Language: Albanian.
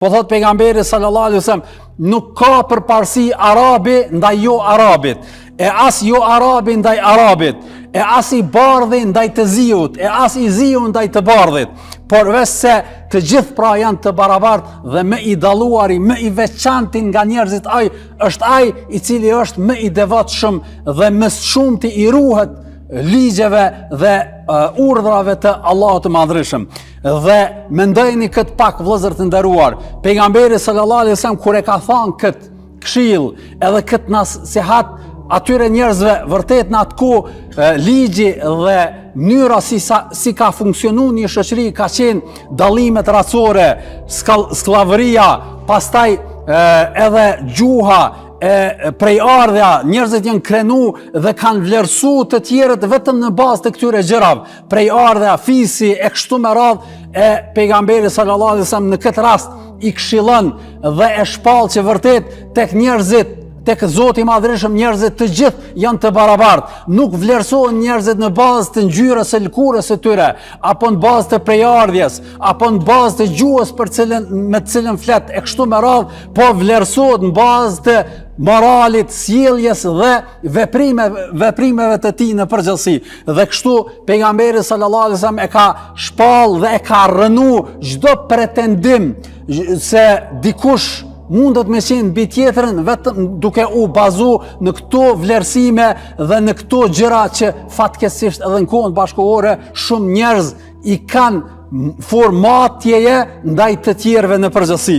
Po thot pejgamberi sallallahu alaihi wasallam, nuk ka përparësi arabi ndaj jo arabit, e as jo arabi ndaj arabit, e as i bardhi ndaj të ziut, e as i ziu ndaj të bardhit, por veç se të gjithë pra janë të barabartë dhe më i dalluari, më i veçanti nga njerëzit ai është ai i cili është më i devotshëm dhe më së shumti i ruhet ligjeve dhe uh, urdhrave të Allahut të Madhërishëm. Dhe mendojeni këtë pak vëllezër të nderuar. Pejgamberi sallallahu alaihi wasallam kur e ka thanë këtë këshill, edhe këtë nasihat atyre njerëzve vërtet në atë kohë ligji dhe mënyra si sa, si ka funksionu një shoqëri ka qenë dallimet racore, skllavëria, pastaj edhe gjuha, e prejardhja, njerëzit janë krenu dhe kanë vlerësu të tjerët vetëm në bazë të këtyre gjërave. Prejardhja, fisi e kështu me radhë e pejgamberi sallallahu alaihi wasallam në këtë rast i këshillon dhe e shpall që vërtet tek njerëzit tek Zoti i Madhërishëm njerëzit të gjithë janë të barabartë. Nuk vlerësohen njerëzit në bazë të ngjyrës së lëkurës së tyre, apo në bazë të prejardhjes, apo në bazë të gjuhës për cilën me të cilën flet e kështu me radhë, po vlerësohet në bazë të moralit, sjelljes dhe veprime, veprimeve të tij në përgjithësi. Dhe kështu pejgamberi sallallahu alaihi wasallam e ka shpall dhe e ka rrënu çdo pretendim se dikush mundet me qenë mbi tjetrin vetëm duke u bazu në këto vlerësime dhe në këto gjëra që fatkeqësisht edhe në kohën bashkëkohore shumë njerëz i kanë formë matjeje ndaj të tjerëve në përgjithësi.